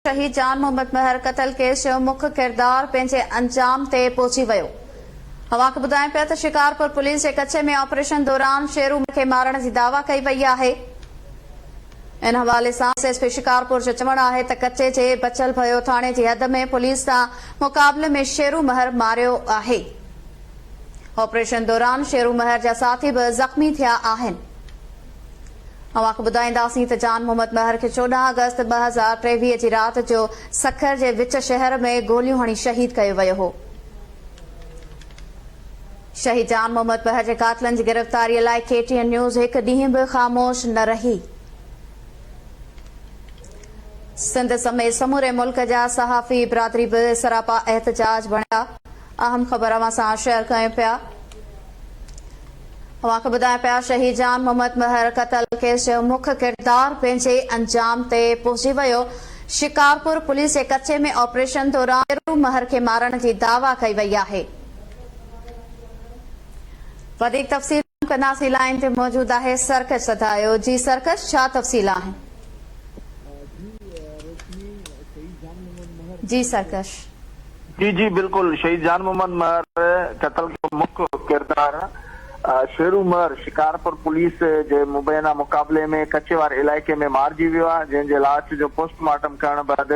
شهيد جان محمد مهر قتل ڪيس جو مک ڪردار پنهنجي انجام تي پهچي ويو. اوهان کي ٻڌايون پيا ته شڪارپور پوليس جي ڪچي ۾ آپريشن دوران شيرو مهر کي مارڻ جي دعويٰ ڪئي وئي آهي. ان حوالي سان ايس ايس پي شڪارپور جو چوڻ آهي ته ڪچي جي بچل ڀيو ٿاڻي جي حد ۾ پوليس سان مقابلي ۾ شيرو مهر ماريو آهي. آپريشن دوران شيرو مهر جا ساٿي به زخمي ٿيا آهن. اوهان کي ٻڌائينداسين ته جان محمد مهر کي 14 آگسٽ 2023 جي رات جو سکر جي وچ شهر ۾ گوليون هڻي شهيد ڪيو ويو هو. شهيد جان محمد مهر جي قاتلن جي گرفتاري لاء ڪي ٽي اين نيوز هڪ ڏينهن به خاموش نه رهي. سنڌ سميت سموري ملڪ جا صحافي برادري به سراپا احتجاج بڻيا. اهم خبر اوهان سان شيئر ڪيون پيا. اوهان کي ٻڌايون پيا شهيد جان محمد مهر قتل ڪيس جو مک ڪردار پنهنجي انجام تي پهچي ويو. شڪارپور پوليس جي ڪچي ۾ آپريشن دوران شيرو مهر کي مارڻ جي دعويٰ ڪئي وئي آهي. وڌيڪ تفصيل ڪنداسين لائين تي موجود آهي سرڪش سڌايو جي سرڪش ڇا تفصيل آهن. جي سرڪش. جي جي بلڪل شهيد جان محمد مهر قتل جو مک ڪردار شيرو مهر شڪارپور پوليس جي مبينا مقابلي ۾ ڪچي واري علائقي ۾ مارجي ويو آهي جنهن جي لاش جو پوسٽ مارٽم ڪرڻ بعد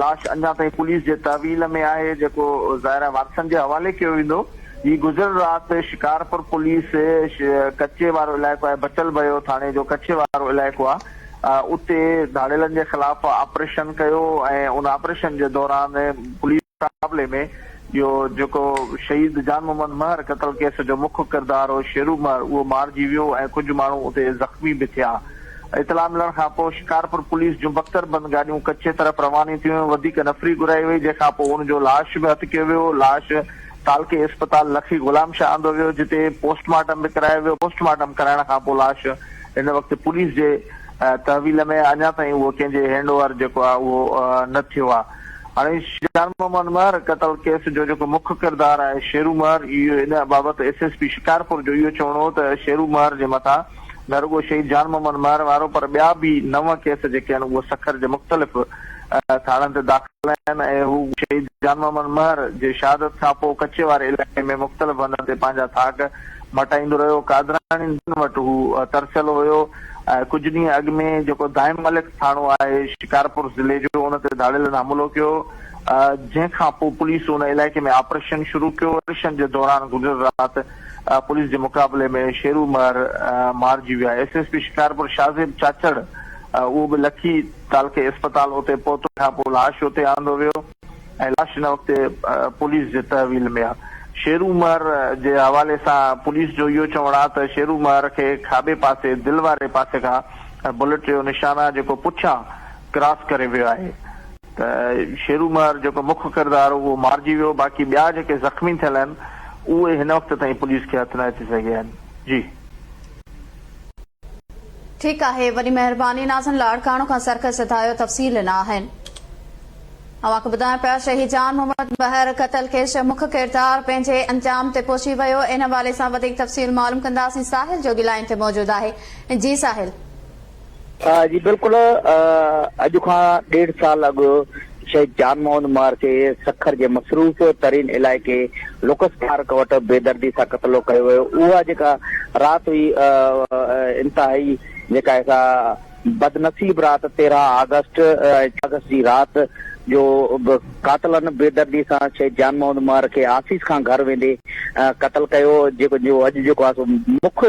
لاش اڃا تائين پوليس جي تحويل ۾ آهي جيڪو ظاهر آهي وارثن جي حوالي ڪيو ويندو هي گذريل رات شڪارپور پوليس ڪچي وارو علائقو آهي بچل ڀيو ٿاڻي جو ڪچي وارو علائقو آهي اتي ڌاڙيلن جي خلاف آپريشن ڪيو ۽ ان آپريشن جي دوران پوليس مقابلي ۾ اهو جيڪو شهيد جان محمد مهر قتل ڪيس جو مک ڪردار هو شيرو مهر اهو مارجي ويو ۽ ڪجهه ماڻهو اتي زخمي به ٿيا. اطلاع ملڻ کان پوء شڪارپور پوليس جون بختر بند گاڏيون ڪچي طرف روانيون ٿيون وڌيڪ نفري گهرائي وئي جنهن کان پوء ان جو لاش به هٿ ڪيو ويو لاش تعلقي اسپتال لکي غلام شاهه آندو ويو جتي پوسٽ مارٽم به ڪرايو ويو پوسٽ مارٽم ڪرائڻ کان پوء لاش هن وقت پوليس جي تحويل ۾ اڃا تائين اهو ڪنهن جي هينڊ اوور جيڪو آهي اهو نه ٿيو آهي. هاڻي جان محمد مهر قتل ڪيس جو جيڪو مک ڪردار آهي شيرو مهر اهو ان بابت ايس ايس پي شڪارپور جو اهو چوڻ هو ته شيرو مهر جي مٿان نه رڳو شهيد جان محمد مهر وارو پر ٻيا به نو ڪيس جيڪي آهن اهي سکر جي مختلف ٿاڻن تي داخل آهن ۽ هو شهيد جان محمد مهر جي شهادت کانپوء ڪچي واري علائقي ۾ مختلف هنڌن تي پنهنجا ٿاڪ مٽائيندو رهيو. قادراڻين وٽ هو ترسيل هيو. ڪجهه ڏينهن اڳ ۾ جيڪو دائم ملڪ ٿاڻو آهي شڪارپور ضلعي جو ان تي ڌاڙيلن حملو ڪيو جنهن کان پوء پوليس ان علائقي ۾ آپريشن شروع ڪيو. آپريشن جي دوران گذريل رات پوليس جي مقابلي ۾ شيرو مهر مارجي ويو آهي. S S P Shikarpur Shahzeb Chachar اهو به لکي تعلقي اسپتال اتي پهتو جنهن کان پوء لاش اتي آندو ويو. ۽ لاش هن وقت پوليس جي تحويل ۾ آهي. شيرو مهر جي حوالي سان پوليس جو اهو چوڻ آهي ته شيرو مهر کي کاٻي پاسي دل واري پاسي کان بلٽ جو نشان آهي جيڪو پٺيان ڪراس ڪري ويو آهي ته شيرو مهر جيڪو مک ڪردار هو اهو مارجي ويو باقي ٻيا جيڪي زخمي ٿيل آهن اهي هن وقت تائين پوليس کي هٿ نه اچي سگهيا آهن. جي. ٺيڪ آهي وڏي مهرباني ناظرين لاڙڪاڻو کان سرڪش سڌايو تفصيل ڏنا آهن اوهان کي ٻڌايان پيا شهيد جان محمد مهر قتل ڪيس جو مک ڪردار پنهنجي انجام تي پهچي ويو ان حوالي سان وڌيڪ تفصيل معلوم ڪنداسين ساحل جوڳي لائين تي موجود آهي جي ساحل. جي بلڪل اڄ کان ڏيڍ سال اڳ شهيد جان محمد مهر کي سکر جي مصروف ترين علائقي لوڪس پارڪ وٽ بيدردي سان قتل ڪيو ويو اها جيڪا رات هئي انتهائي جيڪا سا بدنصيب رات 13 آگسٽ ۽ آگسٽ جي رات جو قاتلن بيدردي سان شهيد جان محمد مهر کي آفيس کان گهر ويندي قتل ڪيو جيڪو جو اڄ جيڪو آهي سو مک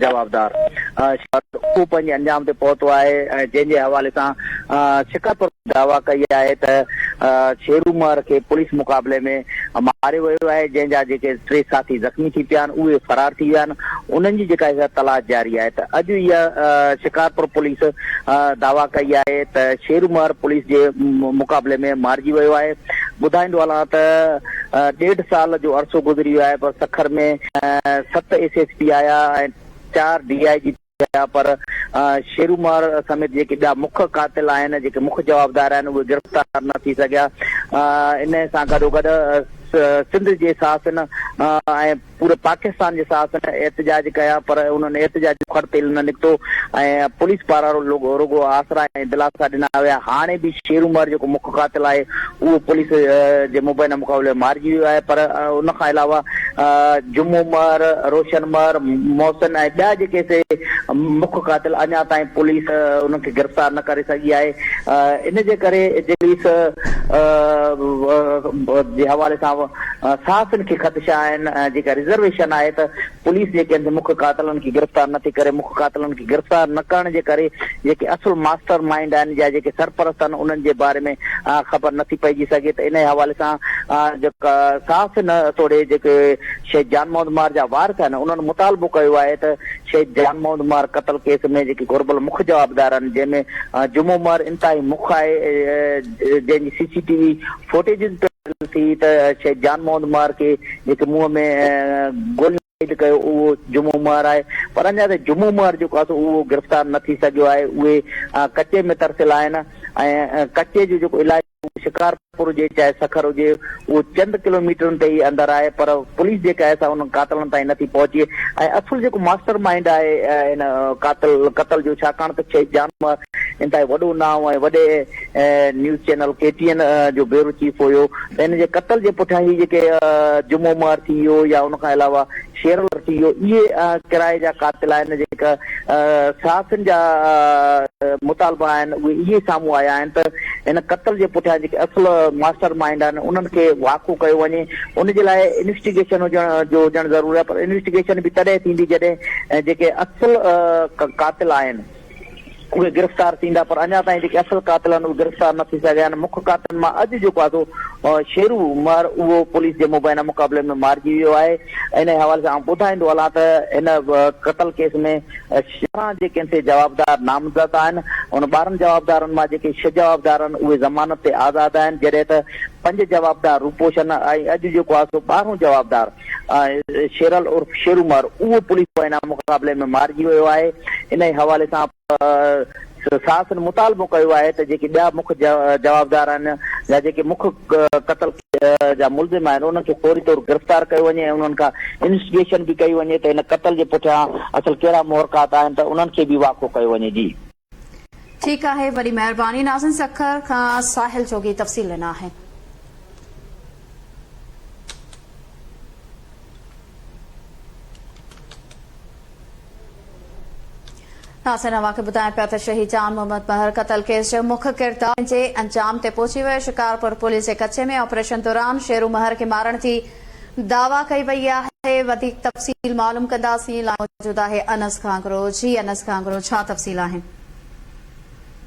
جوابدار اهو پنهنجي انجام تي پهتو آهي ۽ جنهن جي حوالي سان شڪارپور دعويٰ ڪئي آهي ته شيرو مهر کي پوليس مقابلي ۾ ماريو ويو آهي جنهن جا جيڪي ٽي ساٿي زخمي ٿي پيا آهن اهي فرار ٿي ويا آهن انهن جي جيڪا آهي تلاش جاري آهي ته اڄ اها شڪارپور پوليس دعويٰ ڪئي آهي ته شيرو مهر پوليس جي مقابلي ۾ مارجي ويو آهي ٻڌائيندو هلان ته ڏيڍ سال جو عرصو گذري ويو آهي پر سکر ۾ ست ايس ايس پي آيا ۽ چار ڊي I جي ٿيا پر شيرو مهر سميت جيڪي ٻيا مک قاتل آهن جيڪي مک جوابدار آهن اهي گرفتار نه ٿي سگهيا ان سان گڏوگڏ سنڌ جي صحافين ۽ پوري پاڪستان جي صحافين احتجاج ڪيا پر انهن احتجاج جو کڙ تيل نه نڪتو ۽ پوليس پاران رڳو آسرا ۽ دلاسا ڏنا ويا. هاڻي به شير عمر جيڪو مک قاتل آهي اهو پوليس جي مبينا مقابلي ۾ مارجي ويو آهي پر ان کان علاوه جمعو مهر، روشن مهر، محسن ۽ ٻيا جيڪي سي مک قاتل اڃا تائين پوليس انهن کي گرفتار نه ڪري سگهي آهي ان جي ڪري پوليس جي حوالي سان صحافين کي خدشا آهن جيڪا رزرويشن آهي ته پوليس جيڪي آهن سي مک قاتلن کي گرفتار نه ٿي ڪري مک قاتلن کي گرفتار نه ڪرڻ جي ڪري جيڪي اصل ماسٽر مائينڊ آهن يا جيڪي سرپرست آهن انهن جي باري ۾ خبر نه ٿي پئجي سگهي ته انهي حوالي سان جيڪا صحافين توڙي جيڪي شهيد جان محمد مهر جا وارث آهن انهن مطالبو ڪيو آهي ته شهيد جان محمد مهر قتل ڪيس ۾ جيڪي گهربل مک جوابدار آهن جنهن ۾ جمعو مهر انتهائي مک آهي جنهن جي سي سي ٽي وي فوٽيجز پڻ ٿي ته شهيد جان محمد مهر کي جيڪي منهن ۾ گوليون شهيد ڪيو اهو جمعو مهر آهي پر اڃا تائين جمعو مهر جيڪو آهي سو اهو گرفتار نه ٿي سگهيو آهي اهي ڪچي ۾ ترسيل آهن ۽ ڪچي جو جيڪو علائقو شڪارپور هجي چاهي سکر هجي اهو چند ڪلوميٽرن تي ئي اندر آهي پر پوليس جيڪا آهي سا انهن قاتلن تائين نٿي پهچي ۽ اصل جيڪو ماسٽر مائينڊ آهي ان قاتل قتل جو ڇاڪاڻ ته شهيد جان مهر انتهائي وڏو نانء ۽ وڏي news channel K T N جو بيورو چيف هيو ته ان جي قتل جي پٺيان هي جيڪي جمعو مهر ٿي ويو يا ان کان علاوه شيرل ٿي ويو اهي ڪرائي جا قاتل آهن جيڪا صحافين جا مطالبا آهن اهي اهي سامهون آيا آهن ته هن قتل جي پٺيان جيڪي اصل ماسٽر مائينڊ آهن انهن کي واکو ڪيو وڃي ان جي لاء انويسٽيگيشن هجڻ جو هجڻ ضروري آهي پر انويسٽيگيشن به تڏهن ٿيندي جڏهن جيڪي اصل قاتل آهن اهي گرفتار ٿيندا پر اڃا تائين جيڪي اصل قاتل آهن اهي گرفتار نه ٿي سگهيا آهن. مک قاتلن مان اڄ جيڪو آهي سو شيرو مهر اهو پوليس جي مبينا مقابلي ۾ مارجي ويو آهي. انهي حوالي سان آئون ٻڌائيندو هلان ته هن قتل ڪيس ۾ 11 جيڪي آهن سي جوابدار نامزد آهن. ان 12 جوابدارن مان جيڪي ڇهه جوابدار آهن اهي ضمانت تي آزاد آهن جڏهن ته پنج جوابدار روپوش آهن ۽ اڄ جيڪو آهي سو ٻارهون جوابدار شيرل عرف شيرو مهر اهو پوليس مبينا مقابلي ۾ مارجي ويو آهي. انهي حوالي سان صحافين مطالبو ڪيو آهي ته جيڪي ٻيا مک جوابدار آهن يا جيڪي مک قتل جا ملزم آهن انهن کي فوري طور گرفتار ڪيو وڃي ۽ انهن کان انويسٽيگيشن به ڪئي وڃي ته ان قتل جي پٺيان اصل ڪهڙا محرڪات آهن ته انهن کي به واکو ڪيو وڃي جي. ٺيڪ آهي وڏي مهرباني ناظرين سکر کان ساحل جوڳي تفصيل ڏنا آهن. ناظرين اوهان کي ٻڌايان پيا ته شهيد جان محمد مهر قتل ڪيس جو مک ڪردار جي انجام تي پهچي ويو شڪارپور پوليس جي ڪچي ۾ آپريشن دوران شيرو مهر کي مارڻ جي دعويٰ ڪئي وئي آهي وڌيڪ تفصيل معلوم ڪنداسين لائين موجود آهي انس گهانگهرو جي انس گهانگهرو ڇا تفصيل آهن.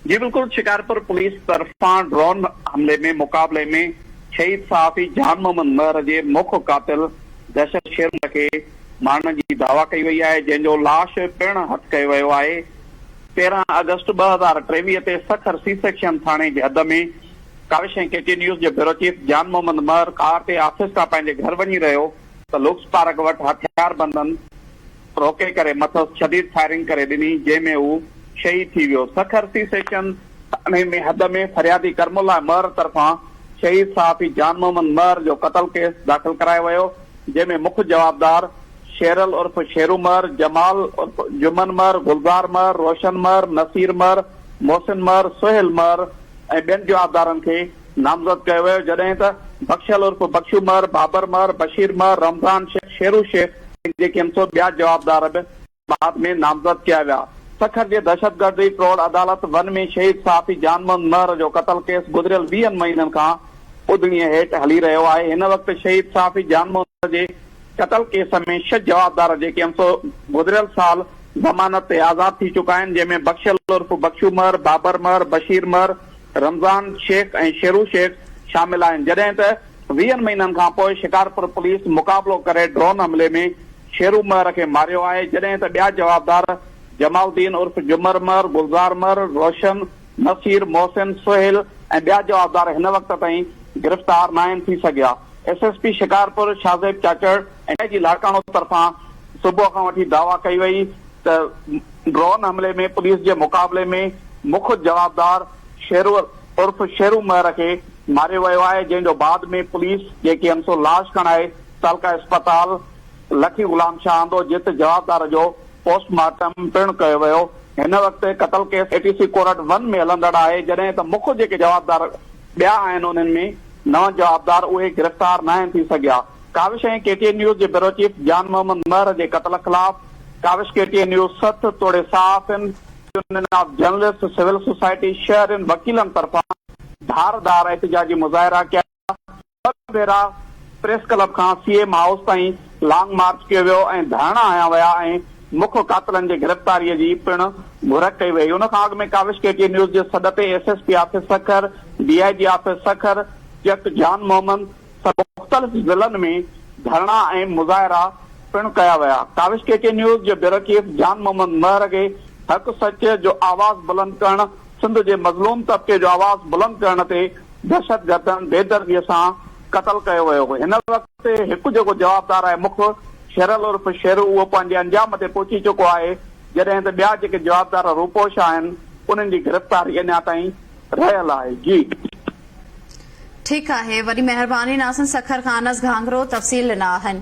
جي بلڪل شڪارپور پوليس طرفان ڊرون حملي ۾ مقابلي ۾ شهيد صحافي جان محمد مهر جي مک قاتل دهشت شير کي مارڻ جي دعويٰ ڪئي وئي آهي جنهن جو لاش پڻ هٿ ڪيو ويو آهي 13 آگسٽ 2023 تي سکر سي سيڪشن ٿاڻي جي حد ۾ Kawish ۽ K T news جو bureau chief Jan Muhammad Mehar car تي آفيس کان پنهنجي گهر وڃي رهيو ته لوڪس پارڪ وٽ هٿياربندن روڪي ڪري مٿس شديد فائرنگ ڪري ڏني جنهن ۾ هو شهيد ٿي ويو. سکر سي سيڪشن ٿاڻي ۾ حد ۾ فريادي ڪرم الله مهر طرفان شهيد صحافي جان محمد مهر جو قتل ڪيس داخل ڪرايو ويو جنهن ۾ مک جوابدار شيرل عرف شيرو مهر، جمال عرف جمن مهر، گلزار مهر، روشن مهر، نصير مهر، محسن مهر، سهيل مهر ۽ ٻين جوابدارن کي نامزد ڪيو ويو جڏهن ته بخشل عرف بخشو مهر، بابر مهر، بشير مهر، رمضان شيخ، شيرو شيخ ۽ جيڪي هم سو ٻيا جوابدار به بعد ۾ نامزد ڪيا ويا. سکر جي دهشتگردي ٽوڙ عدالت ون ۾ شهيد صحافي جان محمد مهر جو قتل ڪيس گذريل ويهن مهينن کان ٻڌڻيء هيٺ هلي رهيو آهي. هن وقت شهيد صحافي جان محمد مهر جي قتل ڪيس ۾ ڇهه جوابدار جيڪي هم سو گذريل سال ضمانت تي آزاد ٿي چڪا آهن جنهن ۾ بخشل عرف بخشو مهر، بابر مهر، بشير مهر، رمضان شيخ ۽ شيرو شيخ شامل آهن جڏهن ته ويهن مهينن کان پوء شڪارپور پوليس مقابلو ڪري ڊرون حملي ۾ شيرو مهر کي ماريو آهي جڏهن ته ٻيا جوابدار جمال الدين عرف جمر مهر، گلزار مهر، روشن، نصير، محسن، سهيل ۽ ٻيا جوابدار هن وقت تائين گرفتار ناهن ٿي سگهيا. S S P Shikarpur Shahzeb Chachar ۽ I G Larkana طرفان صبح کان وٺي دعويٰ ڪئي وئي ته ڊرون حملي ۾ پوليس جي مقابلي ۾ مک جوابدار شيرو عرف شيرو مهر کي ماريو ويو آهي جنهن جو بعد ۾ پوليس جيڪي عنصر لاش کڻائي تعلقه اسپتال لکي غلام شاهه آندو جت جوابدار جو پوسٽ مارٽم پڻ ڪيو ويو. هن وقت قتل case A T C court one ۾ هلندڙ آهي جڏهن ته مک جيڪي جوابدار ٻيا آهن انهن ۾ نو جوابدار اهي گرفتار ناهن ٿي سگهيا. ڪاوش ۽ ڪي ٽي اين نيوز جي بيورو چيف جان محمد مهر جي قتل خلاف ڪاوش ڪي ٽي اين نيوز سٿ توڙي صحافين، union of journalist, civil society, شهرين، وڪيلن طرفان ڌار ڌار احتجاجي مظاهرا ڪيا. ٻه ڀيرا پريس ڪلب کان سي ايم هائوس تائين لانگ مارچ ڪيو ويو ۽ ڌرڻا هنيا ويا ۽ مک قاتلن جي گرفتاري جي پڻ گهر ڪئي وئي. ان کان اڳ ۾ ڪاوش ڪي ٽي نيوز جي سڏ تي S S P office Sukkur, D I G office Sukkur, Chak Jan Muhammad سميت مختلف ضلعن ۾ ڌرڻا ۽ مظاهرا پڻ ڪيا ويا. ڪاوش ڪي ٽي نيوز جي بيورو چيف جان محمد مهر کي حق سچ جو آواز بلند ڪرڻ، سنڌ جي مظلوم طبقي جو آواز بلند ڪرڻ تي دهشتگردن بيدردي سان قتل ڪيو ويو هو. هن وقت هڪ جيڪو جوابدار آهي مک شيرل عرف شيرو اهو پنهنجي انجام تي پهچي چڪو آهي جڏهن ته ٻيا جيڪي جوابدار روپوش آهن انهن جي گرفتاري اڃا تائين رهيل آهي. جي. ٺيڪ آهي وڏي مهرباني ناظرين سکر کان انس گهانگهرو تفصيل ڏنا آهن.